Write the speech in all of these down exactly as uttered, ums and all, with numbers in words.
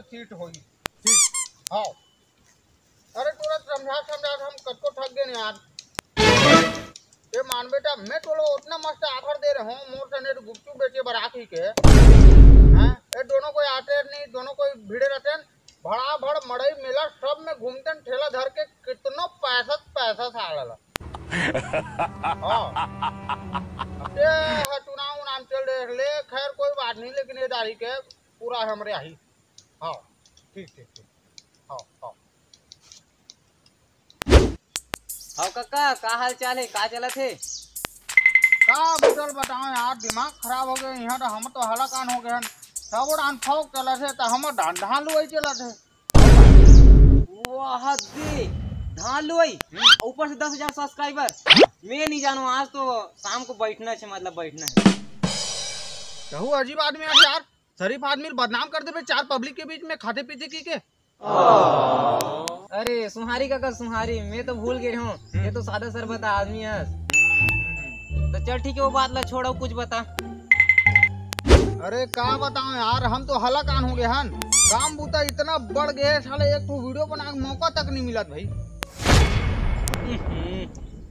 Seat होई। ठीक। हाँ। अरे तोला समझा समझा हम कतको थक गेन यार। ये मान बेटा, मैं तोला उतना मस्त offer दे रहे हूँ, मोर सने तो गुपचुप बेचे बर आत ही के। हाँ, ये दोनों कोई आते नहीं, दोनों कोई भिड़े रहते हैं, भड़ा भड़ मड़ई मेला सब में घूमते हैं, ठेला धर के कितनो पैसा पैसा साला ला। हाँ। अब ये है चुनाव उनाव चल रहे ले, खैर कोई बात नहीं, लेकिन ये दारी के पूरा हमरे आही। हाँ, ठीक, ठीक, ठीक। हाँ, हाँ। हाँ कका, का हाल चाल है, का चलत है? का बुझल बताओ यार, दिमाग खराब हो गए। यहाँ तो हम तो हलाकान हो गए हैं। सब डांड फौक चलत है, तो हम डांड धान लुआई चलत है। वाह दे, धान लुआई, ऊपर से दस हजार subscriber। मैं नहीं जानू, आज तो शाम को बैठना है, मतलब बैठना है। कहू अजीब आदमी है यार, शरीफ आदमी बदनाम कर देबे चार पब्लिक के बीच में खाते पीते की के। अरे सुहारी काका सुहारी, मैं तो भूल गए हूँ, ये तो सादा सरबता आदमी है। तो चल ठीक है, वो बात ला छोड़ो, कुछ बता। अरे का बताओ यार, हम तो हलाकान हो गए हन। काम बूता इतना बढ़ गए है, साले एक ठो वीडियो बनाए के मौका तक नहीं मिलत भाई। हम्म,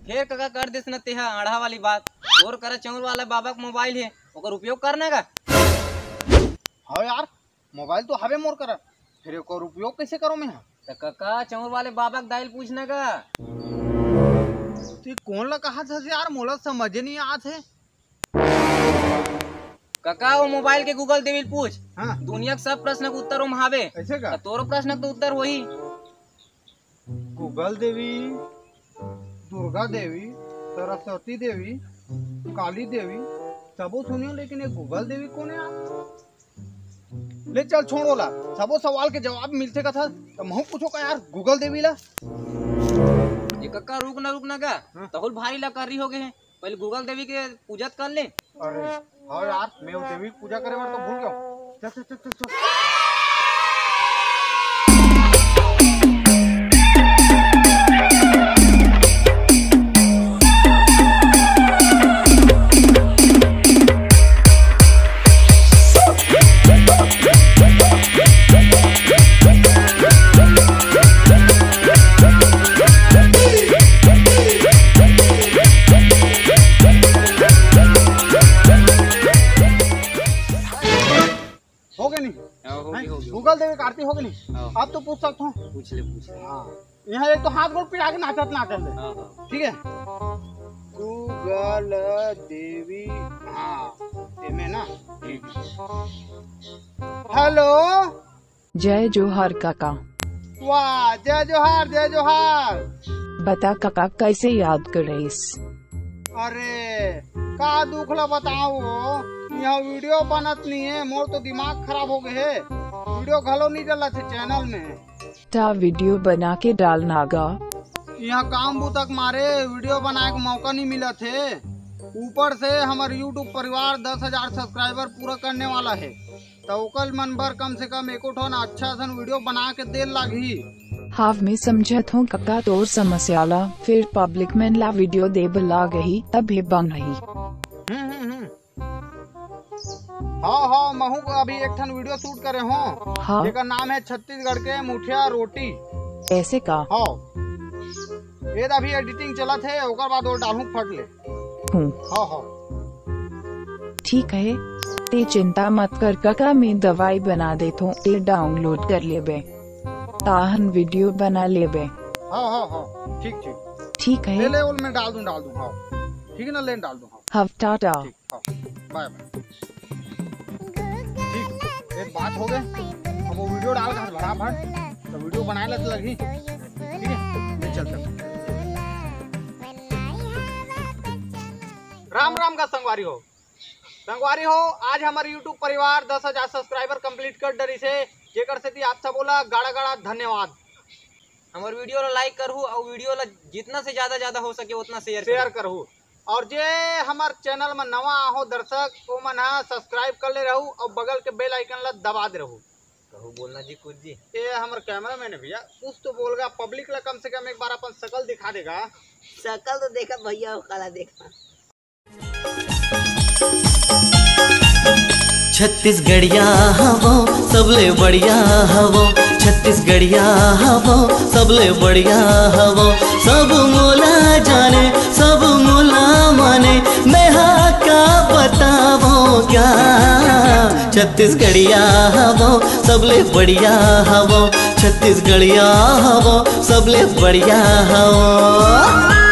फिर काका कर देस न तेहा आढ़ा वाली बात। तोर करा चौर वाला बाबा के मोबाइल है, ओकर उपयोग करना का? हाँ यार, मोबाइल तो हवे मोर करा, फिर ओकर उपयोग कैसे करो मैं? त काका चौर वाले बाबा के दाई ल पूछना का? तू कौन ला कहा था यार, मोला समझ नहीं आत है। काका वो मोबाइल के गूगल देवी ल पूछ। हाँ। दुनिया के सब प्रश्न के उत्तर ओम हावे। ऐसे का? त तोरो प्रश्न के तो उत्तर होही। गूगल देवी, दुर्गा देवी, सरस्वती देवी, काली देवी, सबो सुनियो, लेकिन ये गूगल देवी कौन है यार? ले चल छोड़ ओला, सबो सवाल के जवाब मिलथे कथा, त महू पूछो का यार गूगल देवी ला? ये कक्का रुक ना रुक ना का, हाँ। तहुल भारी ला कर रही हो गए हैं। पहले गूगल देवी के पूजा त कर ले। अरे हाँ यार, मैं वो देवी की पूजा करे बर तो भूल गया हूँ। चल चल चल चल चल। हो गए नहीं? हाँ, हो गई, हैं? हो गई। गूगल देवी के आरती हो गई नहीं? हाँ। अब तो पूछ सकता हूँ। पूछ ले, पूछ ले। हाँ। यहाँ एक तो हाथ गोड़ पिरा के नाचत नाचत ले। हाँ, हाँ। ठीक है। गूगल देवी, हाँ, एमे ना। हेलो। जय जोहार काका। वाह, जय जोहार, जय जोहार। बता काका, कैसे याद करेस? अरे, का दुख ला बताओ, यहाँ वीडियो बनत नहीं है, मोर तो दिमाग खराब हो गए है, वीडियो घलो नहीं डलत है चैनल में। ता वीडियो बना के डालना गा। यहाँ काम बूता के मारे वीडियो बनाए के मौका नहीं मिलत है, ऊपर से हमारे YouTube परिवार दस हजार सब्सक्राइबर पूरा करने वाला है, तो ओकर मन बर कम से कम एको ठन अच्छा सन वीडियो बना के दे लागही। हाव, मैं समझत हूँ कका तोर समस्या ला, फिर पब्लिक मन ला वीडियो देब लागही, तभे बनही। हम्म, हम्म, हम्म। हाँ, हाँ, महू को अभी एक ठन वीडियो शूट करे हो, हाँ। जेकर नाम है छत्तीसगढ़ के मुठिया रोटी। ऐसे का? हाँ। ये अभी एडिटिंग चलत है, ओकर बाद वो डालूं फट ले। हूँ। हाँ, हाँ। ठीक है, ते चिंता मत कर कका, मैं दवाई बना देत हूँ, ते डाउनलोड कर लेबे, ताहन वीडियो बना लेबे। हाँ, हाँ, हाँ, ठीक, ठीक। ठीक है। ले, ले, वो मैं डाल दूँ, डाल दूँ, हाँ। ठीक है ना, ले डाल दूँ, हाँ। हाँ, टाटा। ठीक, हाँ, बाय, बाय। ठीक, एक बात हो गए, अब वो वीडियो डाल के बराबर, तो वीडियो बनाए ला तो लगी, ठीक है, ले चल, चल। राम राम का संगवारी हो। संगवारी हो, आज हमारे YouTube परिवार दस हजार सब्सक्राइबर कंप्लीट कर डरिस हे, जेकर सेती आप सबो ला गाड़ा गाड़ा धन्यवाद। हमारे वीडियो ला लाइक करहू और वीडियो ला जितना से ज्यादा ज्यादा हो सके उतना शेयर शेयर करहू। करहू। और जे हमारे चैनल में नवा आहो दर्शक, ओ मन हा सब्सक्राइब कर ले रहू और बगल के बेल आइकन ला दबा दे रहू। कहू बोलना जी कुछ जी। ये हमारे कैमरा मैन है भैया, कुछ तो बोल गा, पब्लिक ला कम से कम एक बार अपन शकल दिखा देगा। शकल तो देखा भैया, वो काला देखा। छत्तीसगढ़िया हवो, सबले बढ़िया हवो, छत्तीसगढ़िया हवो, सबले बढ़िया हवो। सब मोला जाने, सब मोला माने, मैं हा का बतावो का। छत्तीसगढ़िया हवो, सबले बढ़िया हवो, छत्तीसगढ़िया हवो, सबले बढ़िया हवो।